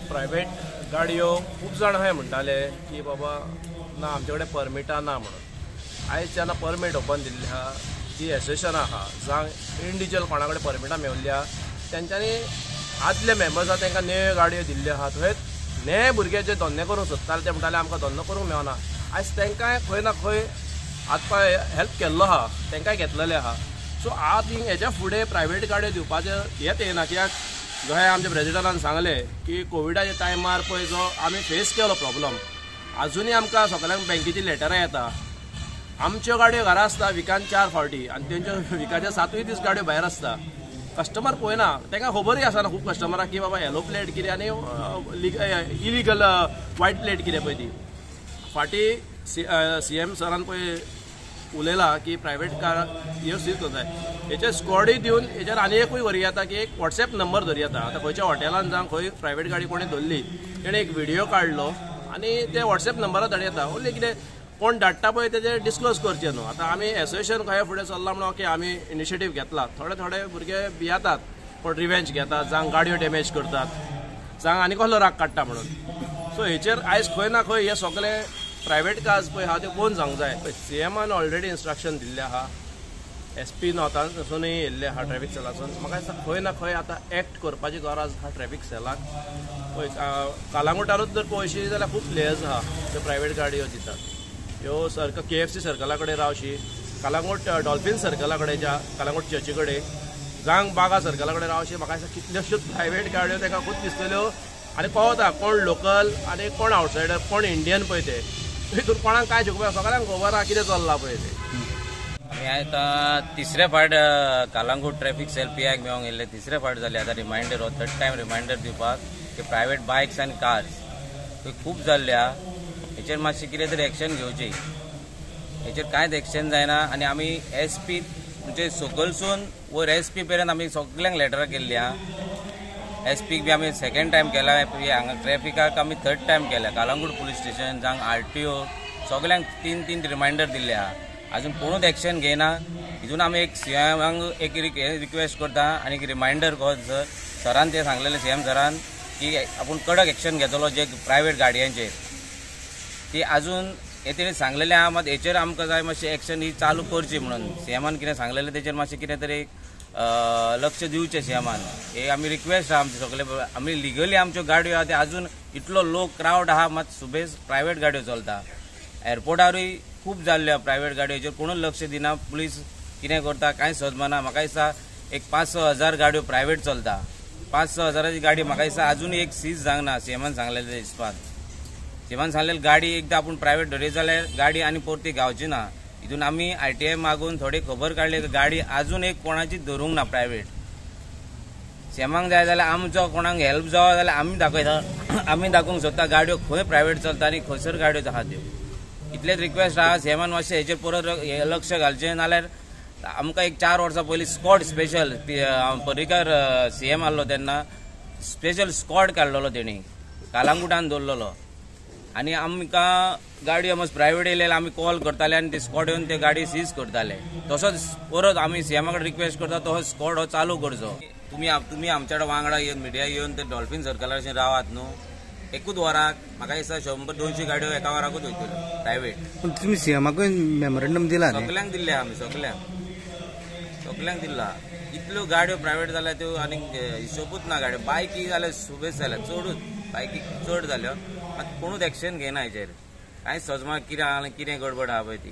Private गाडयो खूब जाण अशें म्हणटाले की बाबा ना आमचे कडेन परमिटां ना म्हणून. आयज जेन्ना परमीट ओपन दिल्ली आहा, जी एसोसिएशनां आहा जावं इंडिविज्युअल कोणा कडेन परमिटां मेवल्ली आहा तेंच्यांनी आदले मेंबर्स आहा तांकां नव्यो गाडयो दिल्ल्यो आहा. थंय नवे भुरगे जे धंदे करूंक सोदताले ते म्हणटाले आमकां धंदो करूंक मेळना. आयज तांकांय खंय ना खंय हात पांय हेल्प केल्लो आहा, तांकांय घेतलेले आहा. सो आतां हेच्या फुडें प्रायवेट गाडयो दिवपाचें हेंच येना, कित्याक जशें आमच्या प्रेजिडंटान सांगलें की कोविडाच्या टायमार पळय जो आमी फेस केलो प्रॉब्लम, आजुनूय आमकां सगल्यांक बँकेची लेटरां येता. आमच्यो गाडयो घरा आसता विकान 4 फावटी आनी तेंच्यो विकाचे 7 दीस गाडयो भायर आसता. कस्टमर पळयना, तांकां खबरूय आसना खूब कस्टमराक की बाबा येलो प्लेट कितें आनी इलिगल वायट प्लेट कितें पळय ती. फाटीं CM सरान पळय उलयला की प्रायवेट कार ह्यो सीज करता, हेचेर स्कॉडूय दिवन हेचेर आनी एकूय व्हरी येता की एक वॉट्सएप नंबर धरी येता. आतां खंयच्या हॉटेलान जावं खंय प्रायवेट गाडी कोणी धरली तेणें एक व्हिडियो काडलो आनी ते वॉट्सएप नंबरार धाड येता. ओन्ली कितें कोण धाडटा पळय तेजें डिस्क्लोज करचें न्हू. आतां आमी एसोसिएशन खंय फुडें चल्लां म्हणून ओके आमी इनिशिएटीव घेतला. थोडे थोडे भुरगे भियेतात, कोण रिवेंज घेतात, जावं गाडयो डॅमेज करतात, जावं आनी कसलो राग काडटा म्हणून. सो हेचेर आयज खंय ना खंय हे सगळे प्रायवेट कार्स पळय आहा त्यो बंद जावंक जाय. CMान ऑलरेडी इन्स्ट्रक्शन दिल्लें आहा, SP नॉर्थानसूनय येयल्ले आहा ट्रॅफिक सेलासून. म्हाका दिसता खंय ना खंय आतां एक्ट करपाची गरज आहा ट्रॅफिक सेलाक. पळय कालांगुटारूच जर पळयशी जाल्यार खूब प्लेयर्स आहा त्यो प्रायवेट गाडयो दितात. ह्यो सर्कल KFC सर्कला कडेन रावशी, कालांगूट डॉल्फीन सर्कला कडेन, ज्या कालांगूट चर्ची कडेन, जावं बागा सर्कला कडेन रावशी. म्हाका दिसता कितल्योश्योच प्रायवेट गाडयो तांकां खूब दिसतल्यो आनी कळता कोण लोकल आनी कोण आवटसायडर, कोण इंडियन पळय ते. हितून कोणाक काय शिकपा, सगळ्यांक खबर आहा कितें चल्लां पळय तें. आमी आतां तिसरे फावट कालांगूट ट्रॅफिक सेल PIक मेळोंक येयल्ले. तिसरे फावट जाले आतां रिमायंडर, हो थर्ड टायम रिमायंडर दिवपाक की प्रायवेट बायक्स आनी कार्स खूब जाल्ले आहा. हेचेर मातशें कितें तरी एक्शन घेवची. हेचेर कांयच एक्शन जायना. आनी आमी SP म्हणजे सकलसून वयर SP पर्यंत आमी सगल्यांक लेटरां केल्ली आहा. SPक बी आमी सेकंड टायम केला, हांगा ट्रॅफिकाक आमी थर्ड टायम केल्या. कालांगूट पुलीस स्टेशन जावं RTO सगल्यांक 3 रिमायंडर दिल्ले आहा. अजून कोणूच एक्शन घेयना. हितून आमी एक CMांक एक रिक्वेस्ट करता आनी एक रिमायंडर कर सर, सरान ते सांगलेले CM सरान की आपूण कडक एक्शन घेतलो जे प्रायवेट गाडयांचेर ती अजून हे तेणी सांगलेले आहा. मात हेचेर आमकां जाय मातशें एक्शन ही चालू करची म्हणून CMान कितें सांगलेलें तेचेर मातशें कितें तरी लक्ष दिवचें CMान. हे आमी रिक्वेस्ट आहा आमचे सगळे. आमी लिगली आमच्यो गाडयो आहा ते अजून इतलो लोक क्रावड आहा, मात सुबेज प्रायवेट गाडयो चलता. एअरपोर्टारूय खूब जाल्ल्यो प्रायवेट गाडयो, हेचेर कोणूच लक्ष दिना. पुलीस कितें करता कांय समजना. म्हाका दिसता एक 5-6 हजार गाडयो प्रायवेट चलता. 5-6 हजाराची गाडी म्हाका दिसता अजून एक सीज जावंक ना. CMान सांगलेलें हिसपान, CMान सांगलेलें गाडी एकदां आपूण प्रायवेट धरली जाल्यार गाडी आनी परती गावची ना. हितून आमी RTI मागून थोडी खबर काडली गाडी अजून एक कोणाची धरूंक ना प्रायवेट. CMांक जाय जाल्यार आमचो कोणाक हेल्प जावो जाल्यार आमी दाखयता, आमी दाखोवंक सोदता गाडयो खंय प्रायवेट चलता आनी खंयसर गाडयो आहा त्यो. इतलेच रिक्वेस्ट आहा CMान मातशें हेचेर परत लक्ष घालचें. नाल्यार आमकां एक 4 वर्सां पयलीं स्कॉड स्पेशल पर्रीकर CM आहलो तेन्ना स्पेशल स्कॉड काडलेलो तेणी, कालांगुटान दवरलेलो. आनी आमकां गाडयो मस्त प्रायवेट येयले आमी कॉल करताले आनी ते स्कॉड येवन ते गाडी सीज करताले. तसोच परत आमी CMा कडेन रिक्वेस्ट करता तो स्कॉड हो चालू करचो. तुमी आमच्या वांगडा येवन मिडिया येवन ते डॉल्फीन सर्कलाचेर रावात न्हू. एकूच वराक म्हाका दिसता 100-200 गाडयो एका वराकूच वयतल्यो प्रायवेट. पूण तुमी CMाकूय मेमोरेंडम दिला? सगल्यांक दिल्ले आमी, सगल्यांक दिल्ला. इतल्यो गाडयो प्रायवेट जाल्या त्यो आनी हिशोबूच ना. गाडयो बायकी जाल्यार सुबेज जाल्या, चडूच बायकी चड जाल्यो. मात कोणूच एक्शन घेयना हेचेर. कांयच सजमा कितें आहा कितें गडबड आहा पळय ती.